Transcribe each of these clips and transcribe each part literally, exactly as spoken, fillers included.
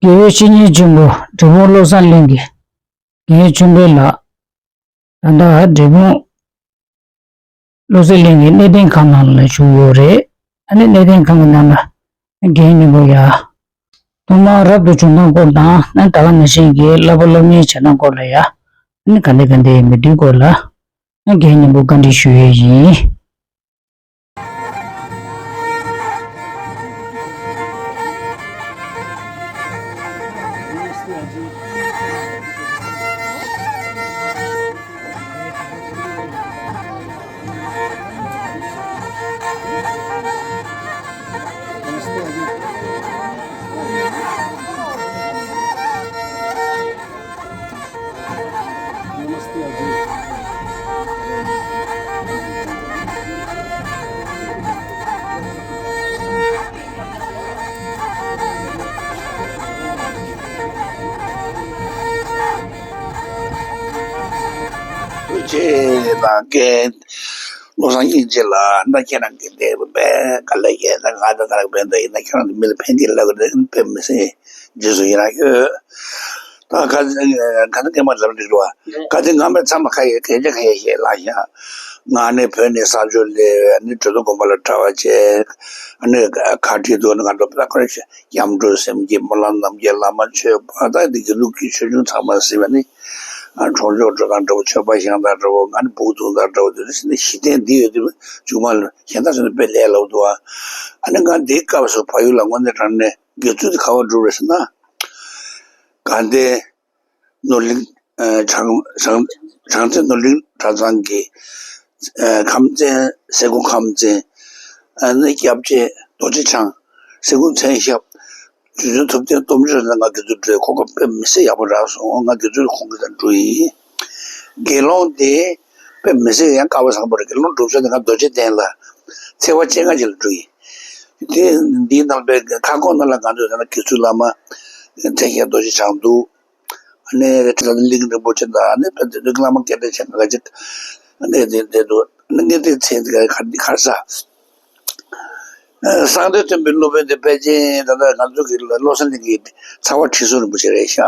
དགེ་བའི་བཤེས་གཉེན་ཆེན་པོ་འབྲས་སྤུངས་བློ་བཟང་གླིང་གི་དགེ་བའི་ཆོས་འཕེལ་ལགས། ད་ལྟ་འབྲས་སྤུངས་བློ་གསལ་གླིང་གི་གནས་བརྟན་ཁང་ནང་ལ་བཞུགས་ཡོད་རེད། ཨ་ནི་གནས་བརྟན་ཁང་གི་ནང་ལ་རྒན་སྙིང་པོ་ཡ། ཐོག་མར་རབ་ཏུ་བྱུང་སྟངས་སྐོར་དང་ཨ་ནི་ད་ག་ནང་བཞིན་གྱི་བསླབ་པ་སློབ་གཉེར་བྱེད་སྟངས་སྐོར་ལ་ཡ། ཨ་ནི་ག་འདྲ་ག་འདྲ་ཡིན་མིན་དེའི་སྐོར་ལ་ཨ་ནི་རྒན་སྙིང་པོ་བཀའ་འདྲི་ཞུ་ཡས་ཡིན། ཐུགས་རྗེ་གནང་། རྒན་བློ་བཟང་སྙིང་རྗེ་ལགས། ད་ཁྱེད་རང་གིས་འདི་དཔེ་དཀའ་ལས་བརྒྱབ། ད་ང་ད་ད་རག་དཔེ་འདྲ་ཡིན་ན་ཁྱེད་རང་གིས་མི་ལ་ཕན་གྱི་ལབ་ཀྱི་རེད། དཔེ་མི་སྲིད་རྗེས་སུ་ཡི་རང་ཡོད། ད་ག་ཚོད་ག་ཚོད་སྐད་མ་ལབ་འགྲིག་རེད་བ། ག་ཚོད་ང་མི་ཚང་མ་ཁ་ཡ་སྐད་ཆ་ཁ་ཡ་བཤད་ལ་ཡ། ང་ནི་བོད་ནས་གསར་འབྱོར་སླེབས། ཨ་ནི་གྲོས་ཚོགས་དགོན་པ་ལ་གྲྭ་པ་བྱས། ཨ་ནི་ཁ་བྲིས་འདུག་ནི་ང་འགྲོ་པ་ཁོ་རེ་བྱས། སྐྱབས་འགྲོ་སེམས་བསྐྱེད་སྨོན་ལམ་རྣམ་རྒྱལ་བླ་མ་མཆོད་པ་ད་འདི་དགེ་ལུགས་ཀྱི་ཆོས་འབྱུང་ཚང་མ་ཟིན་པ་ནི། ཨ་གྲོང་ཆོག་འགྲོ་དང་འདྲ་བོ། མཆོད་པ་བཞེངས་དང་འདྲ་བོ། ང་ནི་སྦུག་བརྡུང་དང་འདྲ་བོ། དེ་ནི་གཞི་རྟེན་འདི་ཡོད་དུས་མཇུག་མ་ལ་གཞན་དག་ཚོ་ནི་དཔེ་ལས་སླ་པོ་འདུག་ཨ་ནི་ང་འདིའི་སྐབས་སུ་བལ་ཡུལ་ལ་དངོས་གནས་དྲང་གནས་དགེ་ཚུལ་དེ་ག་པར་འགྲུབ་རེད་ཟེར་ན། དགའ་ལྡན་ནོར་གླིང་། ཨ་བྱང་བྱང་བྱང་རྩེ་ནོར་གླིང་གྲྭ་ཚང་གི་ཨ་ཁམས་བཙན། སེ་གོ་ཁམས་བཙན། ཨ་ནི་སྐྱབས་རྗེ་རྡོ་རྗེ་འཆང་། སེ་གོ་མཚན་ཞབས་རྗེ་བཙུན་ཐུབ་བསྟན་སྟོབས་འབྱོར་ལ་ང་དགེ་ཚུལ་འགྲོ་ཡ་གོ་སྐབས་དཔེ་མི་སྲིད་ཡག་པོ་རག་སོང་། ང་དགེ་ཚུལ་ཁོང་གི་དང་འགྲོ་ཡིན། དགེ་སློང་དེ་དཔེ་མི་སྲིད་ཡང་དཀའ་བ་བཟང་པོ་རེད། དགེ་སློང་སྒྲུབ་ཕྱོགས་དེ་ང་རྡོ་རྗེ་གདན་ལ་ཚེས་པ་བཅོ་ལྔ་ཅིག་ལ་འགྲོ་ཡིན། དེ་འདིའི་ནང་པའི་ཁ་སྐོང་ནང་ལ་ང་ཚོས་ད་ལྟ་དགེ་ཚུལ་བླ་མ་མཚན་ཞབས་རྡོ་རྗེ་འཆང་འདུག་ཨ་ནི་རེད། ད་ལྟ་གླིང་རིན་པོ་ཆེ་དང་ཨ་ནི་དཔེ་དེ་ཚོའི་བླ་མ་སྐད་གྲགས་ཆེ་ཁག་ཅིག་ཨ་ནི་དེ་དེ་འདུག་ཨ་ནི་ངས་དེ་མཚན་དེ་ག་ག་ག་རེ་ཟ། གསང་བདེ་སྟོན་པའི་སློབ་དཔོན་དེ་ཕལ་ཆེར་ད་ལྟ་ང་ཚོ་གི་བློ་བཟང་གླིང་གི་ཚ་བ་ཁྲི་ཟུར་རིན་པོ་ཆེ་རེད་ཤག་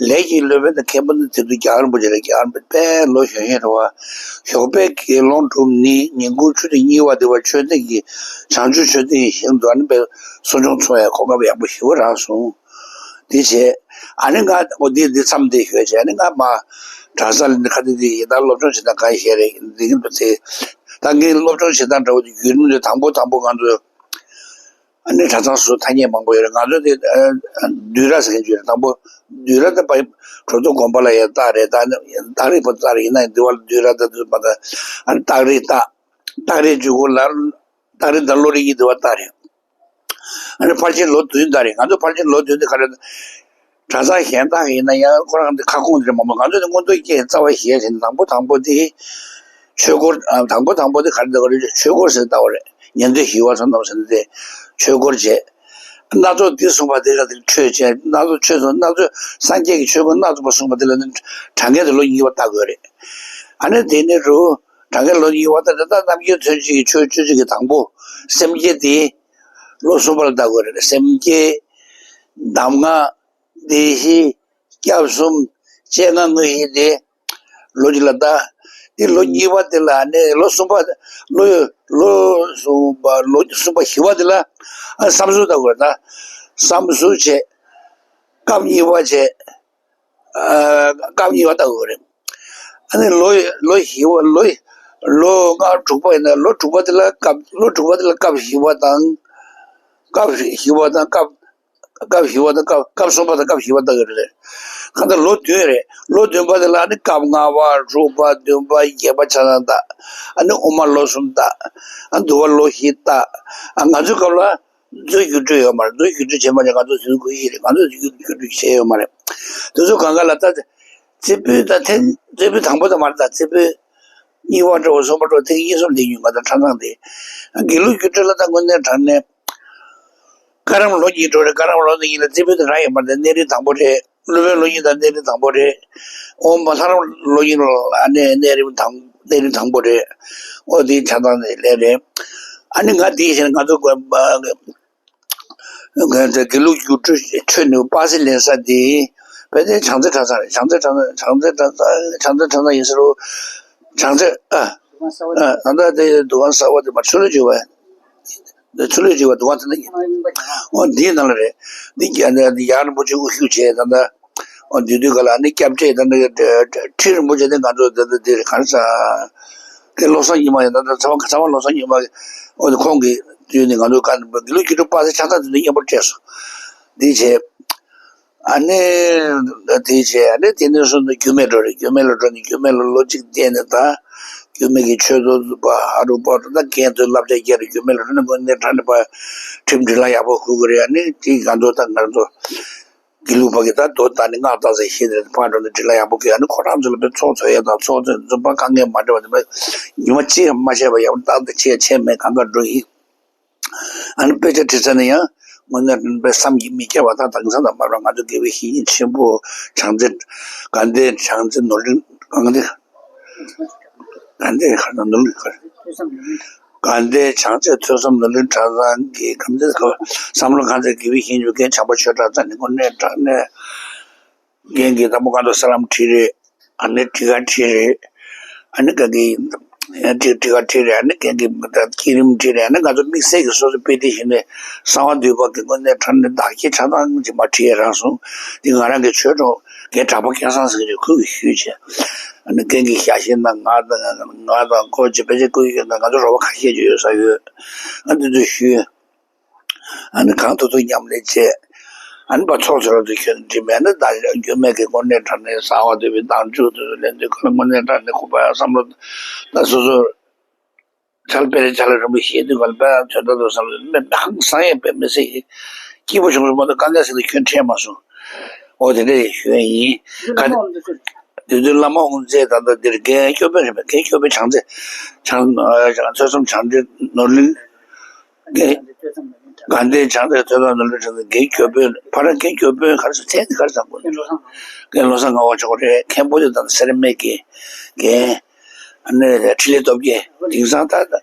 ལས་ཀྱི་སློབ་དཔོན་དང་མཁན་པོ་ནི་དེ་དུས་རྒྱ་གར་རིན་པོ་ཆེ་རེད། རྒྱ་གར་རིན་པོ་ཆེ་དཔེ་ལོ་གཞོན་གཞོན་རེད་བ། ཞོགས་པའི་དགེ་སློང་སྒྲུབ་ནི་ཉིན་གུང་ཆུ་ཚོད་གཉིས་པ་དེ་བར་མཆོད་རྟེན་གྱི་བྱང་ཆུབ་མཆོད་རྟེན་ཞིག་འདུག་ཨ་ནི་དཔེ་གསོ་སྦྱོང་ཚོགས་ཡ་གོ་སྐབས་ཡག་པོ་ཞེ་པོ་རག་སོང་། འདི་བྱས། ཨ་ནི་ང་འོ་འདི་འདི་མཚམས་འདི་ཞོལ་བྱས། ཨ་ནི་ང་མ་གྲྭ་ས་ལ་ནི་ཁ་འདི་འདི་ཡིན་ད་སློབ་སྦྱོང་བྱེད་སྟངས་ག་ཡི་ཞལ་རེད་འདི་གི་འདུག་དེ། ད་ངས་སློབ་སྦྱོང་བྱེད་སྟངས་འདྲ་བོ་འདི་བརྒྱུད་རིམ་འདི་དང་པོ་དང་པོ་ང་ཚོས་ཨ་ནི་གྲྭ་ཚང་སུ་ཐ་སྙད་མང་པོ་ཡོད་རེད། ང་ཚོ་འདི་ཨ་བདུན་ར་ཟེར་མཁན་ཅིག་ཡོད་རེད། དང་པོ་བདུན་ར་ད་པ་གྲོས་ཚོགས་དགོན་པ་ལ་ཡང་རྟགས་རེད། ད་ནི་རྟགས་རིགས་པ་རྟགས་རེད། ཡིན་ན་ཡང་འདི་བ་ལ་བདུན་ར་ད་དུ་མ་ད་ཨ་ནི་རྟགས་རིགས་རྟགས་རྟགས་རིགས་འཇུག་སྒོ་ལ་རྟགས་རིགས་དང་བློ་རིག་གཉིས་འདི་བ་རྟགས་རེད། ཨ་ནི་ཕལ་ཆེར་ལོ་བདུན་ད་རེད། ང་ཚོ་ཕལ་ཆེར་ལོ་བདུན་དེ་ག་རེ། གྲྭ་ཚང་གཞན་དག་ཡིན་ན་ཡང་ཁོ་རང་དེ་ཁ་སྐོང་དེ་རེད་མ་གཏོགས། ང་ཚོ་དེ་མངོན་མཐོ་སྐྱེས་རྩ་བ་ཞེས་ཟེར་ནས་དང་པོ་དང་པོ་དེ་ཆོས་སྐོར། ཨ་དང་པོ་དང་པོ་དེ་ག་རེ་ལྟ་བ་རེད། ཆོས་སྐོར་ཟེར་ལྟ་བ་རེད། ཉན་ཐོས་ཞི་བ་བསོད་ནམས་ཟེར་ནས་དེ་ཆོས་སྐོར་བྱས། སྣ་ཚོགས་འདི་གསུངས་པ་དེ་ལ་དེ་ཁྲོས་བྱས། སྣ་ཚོགས་ཆོས་སུ་སྣ་ཚོགས་སངས་རྒྱས་ཀྱི་ཆོས་སྐོར་སྣ་ཚོགས་པ་གསུངས་པ་དེ་ལ་ནི་དྲང་ངེས་དེ་ལོ་གཉིས་པ་ལྟ་དགོས་རེད། ཨ་ནི་དེ་ནི་རུ་དྲང་ངེས་ལོ་གཉིས་པ་ལྟ་དེ་ད་རྣམ་རྒྱལ་ཚུན་ཆད་ཀྱི་ཆོས་བཅུ་གཅིག་གི་དང་པོ་སེམས་བསྐྱེད་དེ། ལོ་གསུམ་པ་ལ་ལྟ་དགོས་རེད། སེམས་བསྐྱེད། གདམས་ངག་བདེ་གཤེགས། སྐྱབས་གསུམ། སྤྱན་སྔ་དངོས་གཞི་དེ། ལོ་གཅིག་ལ་ལྟ། དེ་ལོ་གཉིས་པ་དེ་ལ་ནི་ལོ་གསུམ་པ། ལོ་ལོ་གསུམ་པ་ལོ་གསུམ་པ་བཞི་པ་དེ་ལ་ཨ་བསམ་གཟུགས་ལྟ་དགོས་རེད། ད་བསམ་གཟུགས་བྱས། སྐབས་གཉིས་པ་བྱས། ཨ་སྐབས་གཉིས་པ་ལྟ་དགོས་རེད། ཨ་ནི་ལོ་ལོ་བཞི་པ་ལོ་ལོ་ལྔ་དྲུག་པ་ཡིན་ན་ལོ་དྲུག་པ་དེ་ལ་སྐབས་ལོ་དྲུག་པ་དེ་ལ་སྐབས་བཞི་པ་དང་། སྐབས་བཞི་པ་དང་སྐབས་སྐབས་བཞི་པ་དང་སྐབས་སྐབས་གསུམ་པ་དང་སྐབས་བཞི་པ་ལྟ་དགོས་རེད། གང་ལྟར་ལོ་བདུན་རེད། ལོ་བདུན་པ་དེ་ལ་ནི་སྐབས་ལྔ་པ་དྲུག་པ་བདུན་པ་བརྒྱད་པ་ཆ་ཚང་ལྟ། ཨ་ནི་དབུ་མ་ལོ་གསུམ་ལྟ། ཨ་འདུལ་བ་ལོ་བཞི་ལྟ། ཨ་ང་ཚོའི་སྐབས་ལ། མཛོད་བརྒྱུད་སྤྲོད་ཡོད་མ་རེད། མཛོད་བརྒྱུད་སྤྲོད་བྱས་མ་བྱས་ང་ཚོ་དུས་ཁོ་ཡིག་རེད། ང་ཚོ་བརྒྱུད་སྤྲོད་བྱས་ཡོད་མ་རེད། དེ་ཚོ་གང་ག་ལ་ད་རྩེ་ཕུད་ད་ཐེངས་རྩེ་ཕུད་དང་པོ་ད་མ་རེད། ད་རྩེ་ཕུད་གཉིས་པ་འདྲ་བོ་གསུམ་པ་འདྲ་བོ་ཐེངས་གཉིས་གསུམ་སླེབས་མྱོང་། ང་ད་ཁྲ་ཚང་དེ་དགེ་ལུགས་བརྒྱུད་སྤྲོད་ལ་ད་དངོས་གནས་དྲང་གནས་བཀའ་རམས་ལོ་གཉིས་འགྲོ་རེད། བཀའ་རམས་ལོ་གཉིས་ལ་རྩེ་ཕུད་དེ་རང་ཡོད་མ་རེད། གནས་རིམ་དང་པོ་རེད། སློབ་དཔོན་ལོ་གཉིས་དང་གནས་རིམ་དང་པོ་རེད། ཨོཾ་ལྷ་རམས་ལོ་གཉིས་ལ་ཨ་ནི་གནས་རིམ་དང་གནས་རིམ་དང་པོ་རེད། ཨོ་དེའི་ཆ་ཚང་ནས་ལས་རེད། ཨ་ནི་ང་དེའི་ཕྱིར་ང་ཚོ་དགོན་པ་ དགེ་ལུགས་རྒྱུགས་སྤྲོད་ཆོས་ནུས་པ་སེ་ལེན་ས་དེ་དཔེ་དེ་བྱང་རྩེ་གྲྭ་ཚང་རེད། བྱང་རྩེ་གྲྭ་ཚང་། བྱང་རྩེ་གྲྭ་ཚང་། བྱང་རྩེ་གྲྭ་ཚང་ཡིན་ས་རུ། བྱང་རྩེ་ཨ་ཨ་ད་ལྟ་དེ་འདུ་ཁང་གསར་པ་དེ་མ་ཆུ་ལོ་བྱེད་པ། ཆུ་ལོ་བྱེད་པ་འདུ་ཁང་དེ་ན་ཡིན། འོ་འདིའི་ནང་ལ་རེད། འདི་རྒྱ་རྒྱ་རིན་པོ་ཆེ་དབུ་བཞུགས་བྱས། ད་ལྟ་འོ་འདུས་དུས་ག་ལ་ཨ་ནི་སྐྱབས་རྗེ་ད་ནི་ཁྲི་རིན་པོ་ཆེ་དེ་ང་ཚོ་ད་ལྟ་འདིར་ག་རེ་ཟ། དེ་བློ་བཟང་ཉི་མ་ཡིན། ད་ལྟ་ཚ་བ་ཚ་བ་བློ་བཟང་ཉི་མ་འོ་དེ་ཁོང་གིས་དུས་ནི་ང་ཚོ་ག་འདི་ལོ་རྒྱུ་འབྲས་པ་སེ་ཆ་ཚང་དེ་ནི་མཉམ་པོ་སྤྲད་སོང་། འདི་བྱས། ཨ་ནི་དེ་བྱས། ཨ་ནི་དེ་ནས་བཟུང་ནས་རྒྱུད་སྨད་འགྲོ་རེད། རྒྱུད་སྨད་ལ་འགྲོ་ནས་རྒྱུད་སྨད་ལ་ལོ་གཅིག་བསྡད་ནས། ད་རྒྱུད་སྨད་ཀྱི་ཆོས་ཚོགས་པ་ཨ་རུ་པ་རུ་ད་རྒན་ཚོའི་བསླབ་བྱ་རྒྱག་རེད། རྒྱུད་སྨད་ལ་འགྲོ་ནས་དངོས་གནས་དྲང་གནས་པ་ཁྲིམས་སྒྲིག་ལམ་ཡག་པོ་ཧུར་དགོས་རེད། ཨ་ནི་དེ་ང་ཚོ་ད་ང་ཚོ་དགེ་ལུགས་པ་གི་ད་མདོ་དང་ནི་སྔགས་བཏགས་ཚེ་ཤེས་དེ་ཕར་འགྲོ་ནས་སྒྲིག་ལམ་ཡག་པོ་དགོས། ཨ་ནི་ཁོ་རང་ཚོ་ལ་དཔེ་ཚོགས་འཚོགས་ཡས་དང་ཚོགས་འཛིན་འཛིན་པ་དཀའ་ངལ་མ་འཕྲད་པ་དེ་ཉི་མ་གཅིག་ཡང་མ་ཆད་པ་ཡག་པོ་བཏང་སྟེ་བྱས་བྱས་མེད་གང་ག་འགྲོ་ཡིན། ཨ་ནི་དཔེ་ཆ་བྲིས་ཚར་ནས་ཡང་དངོས་གནས་དྲང་པའི་བསམ་གྱིས་མི་ཁྱབ་པ་དང་དེང་སང་དང་མ་འདྲ་བ་ང་ཚོ་དགེ་བའི་བཤེས་གཉེན་ཆེན་པོ་བྱང་རྩེ་དགའ་ལྡན་བྱང་རྩེ་ནོར་གླིང་གང་དེ་དགའ་ལྡན་ག་ན་ནོར་གླིང་ག་རེད། དགའ་ལྡན་བྱང་རྩེ་ཐོས་བསམ་ནོར་གླིང་གྲྭ་ཚང་གི་གང་དེ་བསམ་བློ་གང་ཚེ་དགེ་བའི་བཤེས་གཉེན་རྒན་བྱམས་པ་ཆོས་གྲགས་ཚང་ནི་དངོས་གནས་དྲང་གནས། རྒན་གྱིས་དང་པོ་གང་དུ་ས་ལམ་ཁྲིད་རེད། ཨ་ནི་ཁྲི་ཀ་ཁྲིད་རེད། ཨ་ནི་ག་གི་ཁྲི་ཁྲི་ཀ་ཁྲིད་རེད། ཨ་ནི་རྒན་གྱིས་ད་བསྐྱེད་རིམ་ཁྲིད་རེད། ཨ་ནི་ང་ཚོ་དམིགས་བསལ་གྱི་སོ་སོ་དཔེ་དེ་བཞིན་ནས་གསང་བ་འདུས་པ་གི་དངོས་གནས་དྲང་གནས་བདག་བསྐྱེད་ཆ་ཚང་གི་མ་ཁྲིད་ཡ་རང་སོང་། དེ་ང་རང་གི་ཆོས་གྲོགས་རྒན་གྲགས་པ་སྐལ་བཟང་ཟེར་གྱི་ཁོས་ཞུས་བྱས། ཨ་ནི་རྒན་གྱིས་ཞལ་བཞེས་གནང་། ང་དང་ང་དང་ཁོ་ཅི་དཔེ་ཆ་བསྐུར་ཡོད་ན་ང་ཚོ་རོགས་པ་ཁ་ཤས་ཅིག་ཡོད་ས་ཡོད། ཨ་འདི་ཚོ་ཞུས། ཨ་ནི་གང་ཐུབ་ཐུབ་མཉམ་ལས་བྱས། ཨ་ནི་ཕར་ཚོགས་ཚོགས་ར་ཚོ་ཁྱོད་འགྲིམ་ཡ་ནི་ད་རྒྱུད་སྨད་ཀྱི་དངོས་གནས་དྲང་གནས་གསང་བ་འདུས་པའི་གདེང་འཇུག་དེ་ཚོ་ལེན་དུས་ག་ལ་དངོས་གནས་དྲང་གནས་ཁོ་པ་བསམ་བློ་ད་སོ་སོ་ཆ་ལ་དཔེ་རེ་ཆ་ལ་རིང་པོ་བཤད་དུས་ག་ལ་དཔེ་དོན་དག་ཏུ་བསམ་བློ་མེད་ཧང་སང་ཡང་དཔེ་མི་སྲིད་ཀྱི་སྐྱིད་པོ་བྱུང་སོང་མ་གཏོགས་དཀའ་ངལ་ཟེར་ནས་ཁྱོད་འཕྲད་མ་སོང་། འོ་དེ་འདྲ་ཞུ་ཡ་ཡིན། ག་དེ་དུས་དུས་བླ་མ་དབུ་མཛད་ད་ལྟ་འདིར་རྒན་སྐྱོབ་དཔོན་རེད་པས། རྒན་སྐྱོབ་དཔོན་བྱང་རྩེ་བྱང་ཨ་ཐོས་བསམ་བྱང་རྩེ་ནོར་གླིང་། དགའ་ལྡན་བྱང་རྩེ་ཐོས་བསམ་ནོར་གླིང་གྲྭ་ཚང་རྒན་སྐྱོབ་དཔོན། ཕ་ར་རྒན་སྐྱོབ་དཔོན་ག་རེ་ཟེར་མཚན་དེ་ག་རེ་ཟེར་དགོས། རྒན་བློ་བཟང་ངག་དབང་མཆོག་རེད། མཁན་པོ་དེ་དང་སེར་སྨད་ཀྱི་རྒན། ཨ་ནི་འཕྲིན་ལས་སྟོབས་རྒྱས། དེང་སང་ད་ད་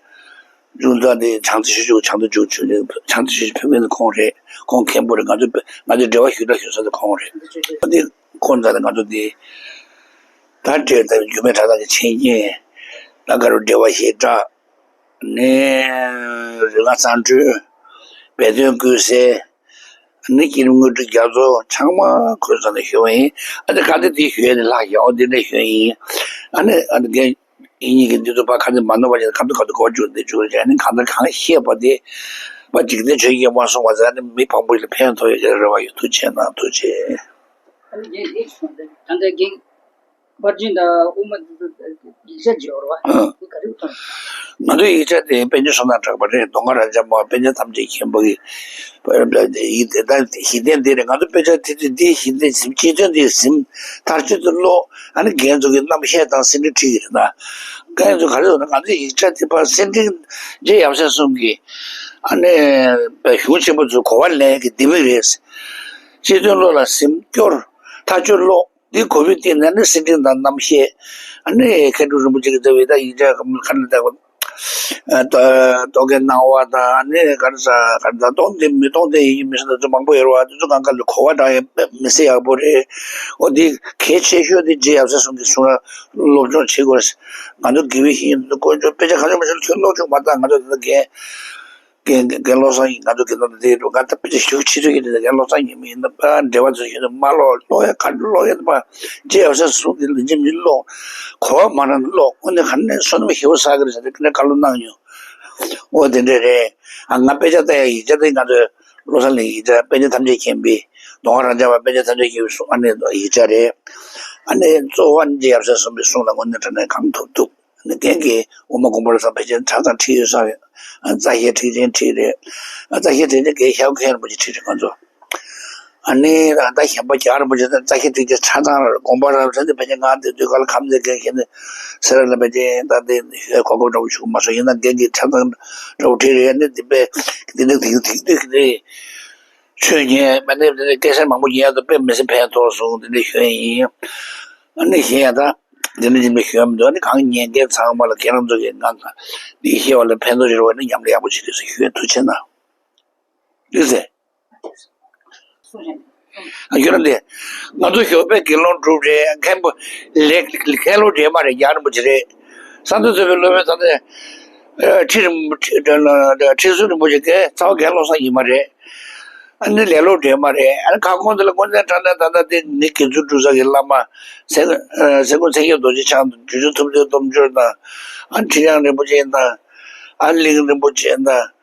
འབྱུང་རྩ་དེ་བྱང་རྩེ་ཆོས་ཕྱོགས་བྱང་རྩེ་འབྱུང་ཆོས་བྱང་རྩེ་ཆོས་ཕེབས་མཁན་ཁོང་རེད། ཁོང་མཁན་པོ་རེད། ང་ཚོ་ང་ཚོ་འབྲེལ་བ་ཞུ་དག་ཞུ་ས་དེ་ཁོང་རེད། འདི་ཁོང་ཚ་ལ་ང་ཚོ་འདི་ད་འབྲེལ་ད་རྒྱུད་སྨད་གྲྭ་ཚང་གི་འཆད་ཉན་ལ་ག་རུ་འབྲེལ་བ་ཞེ་དྲག་ནས་རིག་སྔགས་གཙང་སྤྲོས། སྦས་དོན་ཀུན་གསལ། ནི་དཀྱིལ་དངོས་གྲུབ་རྒྱ་མཚོ་ཚང་མ་ཁོས་ཚང་ནས་ཞུ་བ་ཡིན། ཨ་ནི་ག་དེ་དེ་ཞུ་ཡ་ནི་ལྷག་ཡོད་འདི་འདྲ་ཞུ་ཡ་ཡིན། ཨ་ནི་ཨ་ནི་རྒན་ཡིན་གཉིས་ཀྱི་འདི་ཚོ་ཕ་ག་ནས་མ་ནོར་བ་ཅན་ག་དུ་ག་དུ་གོ་བཅུག་འདི་བཅུག་རེད། ཨ་ནི་གང་ལྟར་གང་ཤེས་པ་དེ་པ་འཇིག་རྟེན་ཆོས་བརྒྱད་མ་སོང་བ་ཟེར། ཨ་ནི་མི་མང་པོ་ཞིག་ལ་ཕན་ཐོགས་ཡོད་ཀྱི་རེ་བ་ཡོད། ཐུགས་རྗེ་གནང་། ཐུགས་རྗེ། ཨ་ནི་རྒན་ཡིན་སོང་ད་ལྟ་རྒན། པར་ཆེན་དང་དབུ་མ་འདི་ཚོ་ཡིག་ཆ་བརྗེ་བར་བ་ཨ། འདི་ག་རེ་བཏང་། ང་ཚོའི་ཡིག་ཆ་དེ་པཎ་ཆེན་བསོད་ནམས་གྲགས་པ་རེད། མདོ་སྔགས་རབ་འབྱམས་པ་པཎ་ཆེན་ཐམས་ཅད་མཁྱེན་པ་གི་ཡི་གེ་དང་གཞི་རྟེན་འདི་རེད། ང་ཚོ་དཔེ་ཆ་དེ་དེ་འདིའི་གཞི་རྟེན་ཟིན། སྤྱི་དོན་འདི་ཟིན། མཐར་གཅོད་དུ་ཀློག་ཨ་ནི་རྒན་ཚོ་གི་རྣམ་བཤད་དང་སེ་འབྲུ་ཁྲིད་ཀྱི་རེད་ན། རྒན་ཚོ་ག་རེ་ཟེར་ན་ང་ཚོའི་ཡིག་ཆ་དེ་ཕར་སེ་འབྲུ་རྗེ་ཡབ་སྲས་གསུམ་གྱི་ཨ་ནི་གཞུང་ཆེན་པོ་ཚོའི་གོ་བ་ལེན་གྱི་ལྡེ་མིག་རེད། སྤྱི་དོན་བློ་ལ་ཟིན། སྐྱོར། མཐར་གཅོད་ཀློག་འདི་གོ་བའི་སྟེང་ནས་ནི་སེ་འབྲུ་དང་རྣམ་བཤད། ཨ་ནི་མཁན་སྤྲུལ་རིན་པོ་ཆེ་གིས་མཛད་པའི་ད་ཡིག་ཆ་ཁ་ནས་ད་རྟོག་གེ་སྣང་བ་དང་ཨ་ནི་ག་རེ་ཟ་ག་རེ་ཟ་སྟོང་ལྡན་མི་སྟོང་ལྡན་ཡིན་མིན་ཟེར་ན་ཚོ་མང་པོ་ཡོད་རེད་བ། དེ་ཚོ་གང་ག་ལ་གོ་བ་འདྲ་ཡང་མི་སྲིད་ཡག་པོ་རེད། འོ་འདི་གལ་ཆེ་ཤོས་དེ་རྗེ་ཡབ་སྲས་གསུམ་གྱི་གསུང་རབ་སློབ་སྦྱོང་བྱེད་དགོས། ང་ཚོ་དགེ་བའི་བཤེས་གཉེན་ཚོ་དཀོན་མཆོག་དཔེ་ཆ་གང་ཡང་མ་ཤེས་ཁྱོད་སློབ་སྦྱོང་མ་བཏང་། ང་ཚོ་དེ་འདྲ་རྒན། རྒན་རྒན་བློ་བཟང་ཡིན། ང་ཚོ་རྒན་ལགས་དེ་འགྲོ་ག་ད་དཔེ་ཆ་ཞུ་ཆེ་ཚོད་ཡིན་ན་རྒན་བློ་བཟང་ཡིན་མིན་ཡིན་ན་ཕ་འབྲེལ་བ་ཚོ་ཡིན་ན་མ་ཀློག་ཀློག་ཡ་ག་འགྲོ་ཀློག་ཡ་ད་ཕ་རྗེ་ཡབ་སྲས་གསུམ་གྱི་ལ་འཇིམ་གྱི་ཀློག་གོ་བ་མ་རང་ཀློག་དངོས་གནས་ག་ནས་བསོད་ནམས་ཞེ་པོ་བསགས་ཀྱི་རེད་ཟེར་ཏེ་ཁ་ནས་བཀའ་སློབ་གནང་མྱོང་། འོ་དེ་འདྲས་རེད། ཨ་ང་དཔེ་ཆ་ལྟ་ཡ་ཡིག་ཆ་དེ་ང་ཚོ་བློ་བཟང་ལགས་ཡིག་ཆ་པཎ་ཆེན་ཐམས་ཅད་མཁྱེན་པའི་མདོ་སྔགས་རབ་འབྱམས་པ་པཎ་ཆེན་ཐམས་ཅད་མཁྱེན་པའི་གསུང་ཨ་ནི་ཡིག་ཆ་རེད། ཨ་ནི་གཙོ་བོ་ཨ་ནི་རྗེ་ཡབ་སྲས་གསུམ་པའི་གསུང་ལ་དངོས་གནས་དྲང་གནས་གང་ཐུབ་ཐུབ། ནི་རྒན་གྱིས་དབུ་མ་དགོངས་པ་རབ་གསལ་ཕལ་ཆེར་ཆ་ཚང་ཁྲིད་ཡོད་བསམ་ཡོད། རྩ་ཤེ་ཁྲིད་ཆེན་ཁྲིད་རེད། རྩ་ཤེ་ཁྲིད་ཆེན་རྒན་ཤེའུ་མཁན་རིན་པོ་ཆེ་ཁྲིད་རེད་ང་ཚོ། ཨ་ནི་ད་གཞན་པ་རྒྱ་རིན་པོ་ཆེ་དང་རྩ་ཤེ་ཁྲིད་ཆེན་ཆ་ཚང་རེད། དགོངས་པ་རབ་གསལ་དེ་ཕལ་ཆེར་ང་དེ་དུས་ག་ལ་ཁམས་ཚན་རྒན་ཁྱེད་ནི་སེ་ར་ལ་ཕལ་ཆེར་ད་དེ་ཡོད་གོ་སྐབས་འདྲ་པོ་བྱུང་མ་སོང་། ཡིན་ན་རྒན་གྱིས་ཆ་ཚང་འདྲ་པོ་ཁྲིད་རེད། ཨ་ནི་དེ་པས་དེ་ནི་དེ་དེ་དེ་དེ་ཆོས་ཉན་མ་ནི་དེ་ནི་སྐད་ཆ་མང་པོ་ཉན་ཡག་ཏུ་དཔེ་མི་སྲིད་ཕན་ཐོགས་སོང་། དེ་འདྲ་ཞུ་ཡ་ཡིན། ཨ་ནི་གཞན་ཡང་ད། འདི་ནི་སྦྱིན་པའི་ཞུ་ཡ་མི་འདུག་ཨ་ནི་གང་ཉན་མཁན་ཚང་མ་ལ་ཁྱེད་རང་ཚོ་གིས་ང་ཚོ་འདི་ཤེས་པ་ལ་ཕན་ཐོགས་ཡོད་རེད་བ། ནི་མཉམ་ལས་ཡག་པོ་བྱེད་དུས་སུ་ཞུ་ཡ་ཐུགས་རྗེ་གནང་། ལགས་སེ། ཡོད་རེད་དེ། ང་ཚོ་ཞོགས་པའི་དགེ་སློང་དྲུག་རེད། མཁན་པོ་ལས་མཁན་སློབ་གྲྭ་མ་རེད། རྒྱལ་བ་རིན་པོ་ཆེ་རེད། ས་མཐོ་ཚོགས་པའི་སློབ་དཔོན་ད་ལྟ་ཁྲི་རིན་པོ་ཁྲི་ཁྲི་ཟུར་རིན་པོ་ཆེ་གི་རྩ་བ་རྒན་བློ་བཟང་ཡིན་མ་རེད། ཨ་ནི་ལས་སློབ་གྲྭ་མ་རེད། ཨ་ནི་ཁ་སྐོང་དེ་ལ་དཀོན་བརྩེགས་ཁྲ་ནས་ད་ལྟ་དེ་ནི་དགེ་ཚུལ་འབྲུག་གསར་གྱི་བླ་མ་སེ་སེ་ཀུན་མཚན་བརྒྱད་རྡོ་རྗེ་འཆང་དང་རྗེ་བཙུན་ཐུབ་བསྟན་སྟོབས་འབྱོར་དང་། ཨ་ནི་ཁྲི་བྱང་རིན་པོ་ཆེ་དང་། ཨ་ནི་གླིང་རིན་པོ་ཆེ་དང་།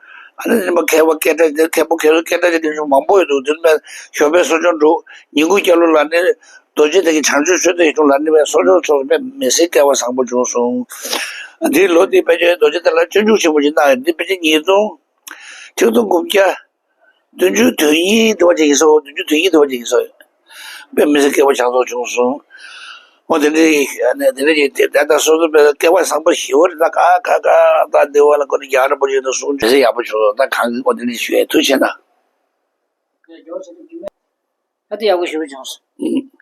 ཨ་ནི་རིམ་པ་མཁས་པ་སྐད་གྲགས་ཅན་མཁས་པ་མཁས་པ་སྐད་གྲགས་ཅན་དེ་ཚོ་མང་པོ་ཡོད་འདུག་དེ་ནི་ཞོགས་པའི་གསོ་སྦྱོང་དྲུག་ཉིན་གུང་སྐྱབས་ལུགས་ལ་ནི་རྡོ་རྗེ་གདན་གྱི་བྱང་ཆུབ་མཆོད་རྟེན་ཡིད་འབྱུང་ལ་ནི་བའི་གསོ་སྦྱོང་ཚོགས་པའི་མི་སེར་སྐལ་བ་བཟང་པོ་བྱུང་སོང་། དེའི་ལོ་དེའི་དཔེ་ཆ་རྡོ་རྗེ་གདན་ལ་སྤྱོད་འཇུག་ཆེན་པོ་ཞིག་གནང་ཡོད། འདི་དཔེ་ཆ་ཉིས་སྟོང་ཆིག་སྟོང་དགུ་བརྒྱ་བདུན་ཅུ་དོན་གཉིས་དེ་བ་ཅིག་ཡིན་སོང་། བདུན་ཅུ་དོན་གཉིས་དེ་བ་ཅིག་ཡིན་སོང་། དཔེ་མི་སྲིད་སྐལ་བ་བྱང་ཚོགས་བྱུང་སོང་། འོ་དེ་འདྲའི་ཨ་ནི་དེ་འདྲ་ཅིག་དེ་ད་ལྟ་སོ་སོ་དཔེ་སྐལ་བ་བཟང་པོ་ཞེ་པོ་རེད། ད་ག་ག་ག་ད་འདི་བ་ལ་ཀོ་ནི་རྒྱ་རིན་པོ་ཆེ་དང་གསུང་ཆོས་ཟེར་ཡག་པོ་བྱུང་སོང་། ད་གང་གི་འོ་དེ་འདྲ་ཞུ་ཡས། ཐུགས་རྗེ་གནང་། ད་དེ་ཡག་པོ་ཞེ་པོ་བྱུང་སོང་།